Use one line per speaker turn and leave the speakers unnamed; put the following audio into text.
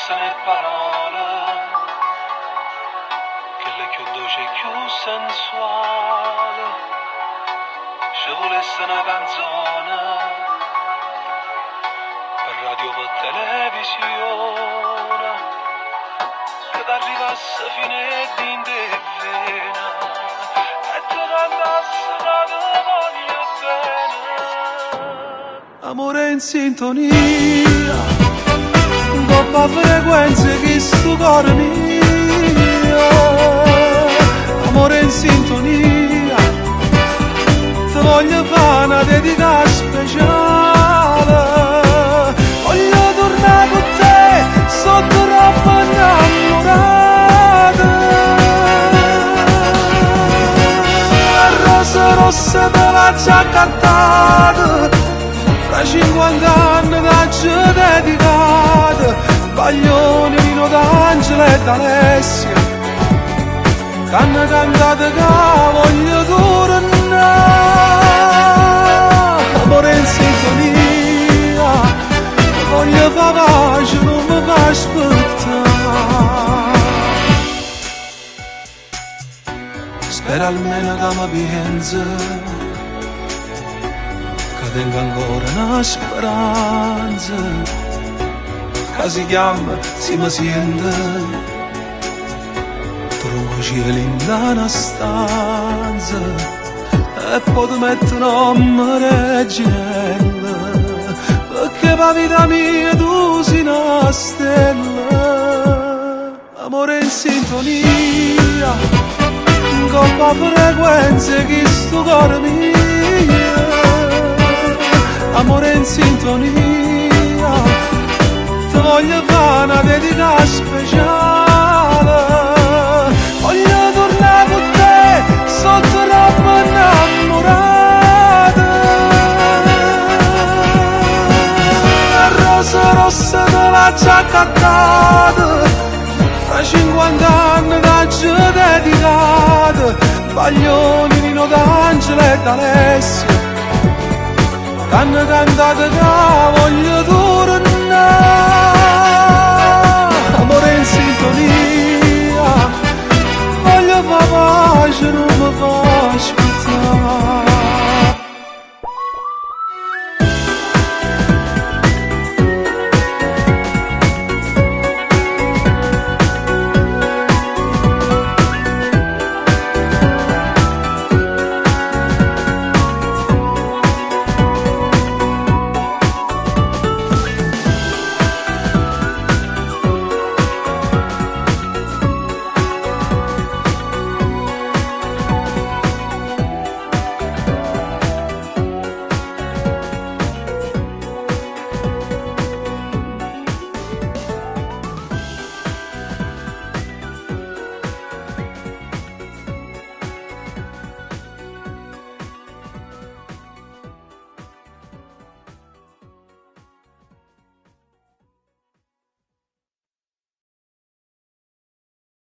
Volessero 'e parole, chelle cchiù doce e cchiù sensuale. Ce vulesse 'na canzone, pe' radio o pe' televisione, che t'arrivasse fino 'e dint' 'e vene e te cantasse ca te voglio bene.
Amore in sintonia, 'ncopp' 'a frequenza 'e chistu core mio. Amore in sintonia, te voglio fa' 'na dedica speciale. Voglio turnà cu te, so' troppo 'nnammurato. 'E rose rosse te l'aggio accattate, fra cinquant'anne t'aggio dedicato. Baglioni, Nino D'Angelo e D'Alessio, c'hanno cantato ca voglio turnà. Amore in sintonia, te voglio fa pace, nun me fa aspettà. Spero almeno ca me pienze, ca tengo ancora 'na speranza, ca si chiamme, si me siente, te rongo 'o cielo 'int' 'a 'na stanza e po' te metto nomme Reginella, pecché p' 'a vita mia tu si 'na stella. Amore in sintonia, 'ncopp' 'a frequenza 'e chistu core mio. Amore in sintonia, te voglio fa' 'na dedica speciale. Voglio turnà cu te, so' troppo 'nnammurato. 'E rose rosse te l'aggio accattate, fra cinquant'anne t'aggio dedicato. Baglioni, Nino D'Angelo e D'Alessio, c'hanno cantato ca voglio turnà.